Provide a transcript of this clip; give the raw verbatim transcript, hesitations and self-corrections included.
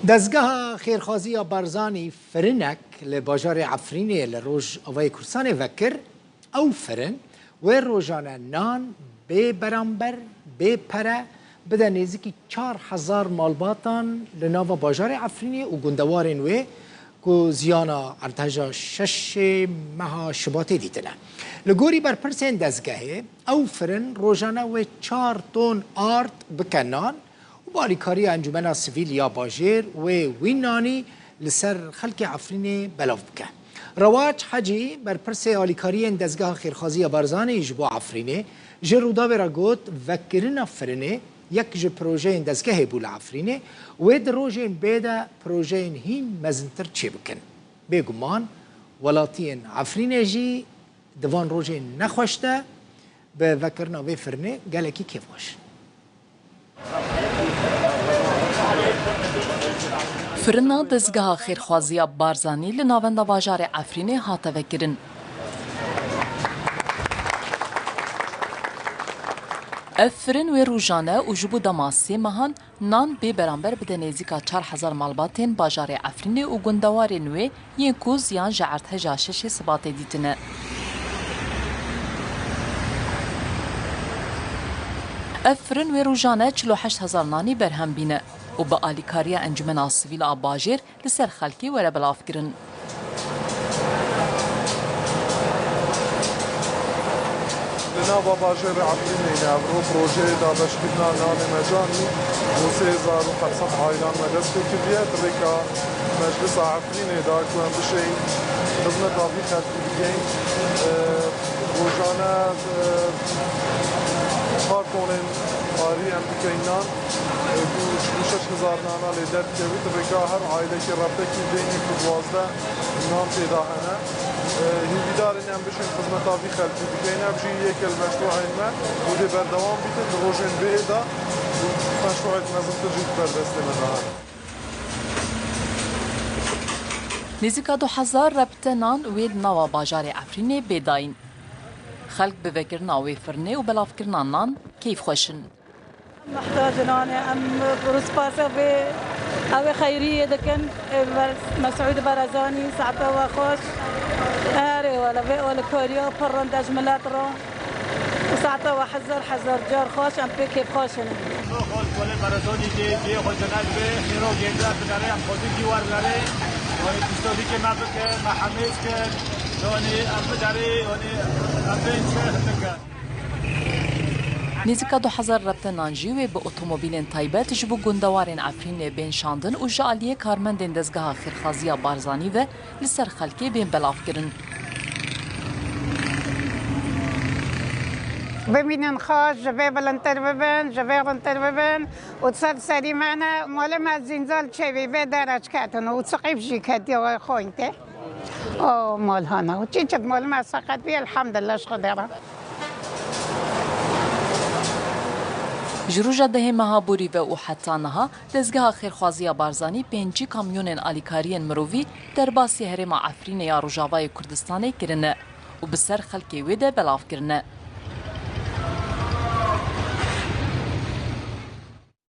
Dezgeha Xêrxwaziya Barzanî firinek li bajarê Efrînê li Rojavayê Kurdistanê vekir. Ew firin wê rojane nan bê beramber, bê pere bide nêzîkî çar hezar malbatan li nava bajarê Efrînê û gundewarên wê ku ziyana erdheja şeşê meha Şibatê dîtine. Li gorî berpirsên dezgehê, ew firin rojane wê çar ton ard bike nan û bi alîkariya Encûmena Sivîl ya Bajêr wê wî nanî li ser xelkê Efrînê belav bike. Rewaç Hecî, berpirsê alîkariyên Dezgeha Xêrxwaziya Barzanî ji bo Efrînê, ji Rûdawê re got, vekirina firinê yek ji projeyên dezgehê bû li Efrînê, wê di rojên bê de projeyên hîn mezintir çêbikin. Bêguman, welatiyên Efrînê jî di van rojên nexweş de bi vekirina vê firinê gelekî kêfxweş in. Firina Dezgeha Xêrxwaziya Barzanî li navenda bajarê Efrînê hate vekirin. Ev firin wê rojane û ji bo dema sê mehan nan bê beramber bide nêzîka çar hezar malbatên bajarê Efrînê û gundewarên wê yên ku ziyan ji erdheja şeşê Sibatê dîtine. Ev firin wê rojane çil û heşt hezar nanî berhem bîne û bi alîkariya Encûmena Sivîl a Bajêr li ser xelkê were belavkirin. Li nava bajarê Efrînê ne evro projeyê dabeşkirina nanê mecanî bo sê hezar û heft sed ailan me dest pê kiriye. Di rêka Meclisa Efrînê de ku em bişên xizmeta vî xelkî bikeyn, e, rojane, e, çar tonên arî em dikeyn nan, e, ku çil û şeş hezar nana lê derdikevî. Di rêka her ailekê rewtekî deynê ku duwazdeh nan tê de hene. E, hîvîdar in em bişên xizmeta vî xelkî bikeyn. Ev jî yek li meşrûeyên me û dê berdewam bîtin. Di rojên bê de meşrûeyek mezintir jî di ber destê me de hene. Nêzîka du hezar rebte nan wê li nava bajarê Efrînê bê dayîn. Xelk bi vekirina wê firnê û belavkirina nan keyfxweş in. Mihtac in, anê em rûspasê vê, ew ê xeyriyê dikin. Ê Ber-, Mesûd Barazanî, saeta we xweş. Erê wele, vê alîkariya pir rind e ji milet re. Saeta we hezar hezar car xweş, em pê kêfxweş in. Xweş, Mesûd Barazanî jî cihê xwe cennet be, xêra gênce binere, em xwedî jî wer binere. Yanî piştevîkê me bike, me hemêz ke, yanî em bidere, yanî em bên çi bike. Nêzîka du hezar rebte nan jî wê bi otomobîlên taybet ji bo gundewarên Efrînê bên şandin û ji aliyê karmendên Dezgeha Xêrxwaziya Barzanî ve li ser xelkê bên belavkirin. Bimînin xweş, ji vê bilindtir bibin, ji vê rintir bibin û ser serî me ne, malê me zînzal çêbî vê dereç ketin û siqîf jî ketiye wê xwîn tê. O mal hana û çîçik mal me seqet bî, elhamdulillah ji Xwedê re. Ji roja dehê meha borî ve û heta niha Dezgeha Xêrxwaziya Barzanî pêncî kamyonên alîkariyên mirovî derbasî herêma Efrînê ya Rojavayê Kurdistanê kirine û bi ser xelkê wê de belav kirine.